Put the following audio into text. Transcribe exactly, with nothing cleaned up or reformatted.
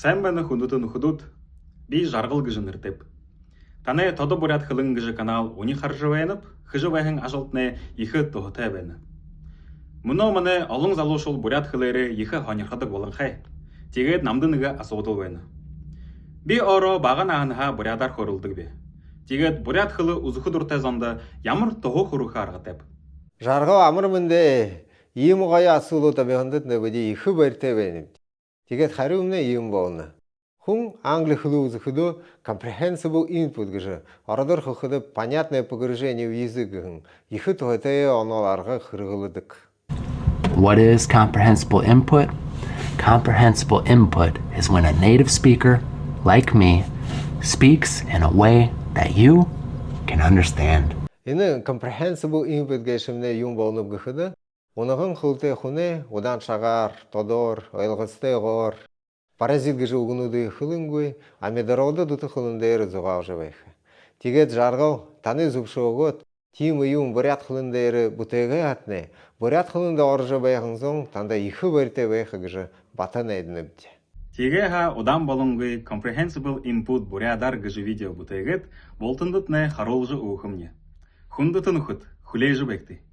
Сайн байна, хүндэтэ нүхэдүүд. Би Жаргал гэжэ нэрэтэйб. Танай «Тодо буряад хэлэн» гэжэ канал үни хаража байнаб, хэжэ байһан ажалтнай ехэ туһатай байна. Мүнөө манай олон залуушуул буряад хэлээрээ ехэ һонирходог болонхой. Тиигээд намда нэгэ асуудал байна. Би өөрөө бага наһанһаа буряадаар хөөрэлдэдэгби. Тиигээд буряад хэлэ үзэхэ дуратай зондо ямар туһа хүргэхэ аргатайб? Жаргал, амар мэндэ! Иимэ гоё асуудал абяаһандатнай бидэ ехэ баяртай байнабди. Тиигээд харюумнай иимэ болоно. Хүн англи хэлэ үзэхэдөө comprehensible input гэжэ, ородоор хэлэхэдэ понятное погружение в язык гэһэн ехэ туһатай онол арга хэрэглэдэг. What is comprehensible input? Comprehensible input is when a native speaker, like me, speaks in a way that you can understand. Энэ comprehensible input гээшэмнай юун болоноб гэхэдэ, унаган хэлэтэй хүнэй удаан шагаар, тодоор, ойлгосотойгоор, паразит гэжэ үгэнүүдые хэлэнгүй, амидаралда дүтэ хэлэн дээрэ зугаалжа байха. Тиигээд, Жаргал, танай зүбшөөгөөд, тиимэ юумэ буряад хэлэн дээрэ бүтээгээ һаатнай, буряад хэлэндэ орожо байһан зон танда ехэ баяртай байха гэжэ бата найданабди. Тиигээ һаа удаан болонгүй comprehensible input буряадаар гэжэ видео бүтээгээд, бултандатнай харуулжа үгэхэмни. Хүндэтэ нүхэд, хүлеэжэ байгты.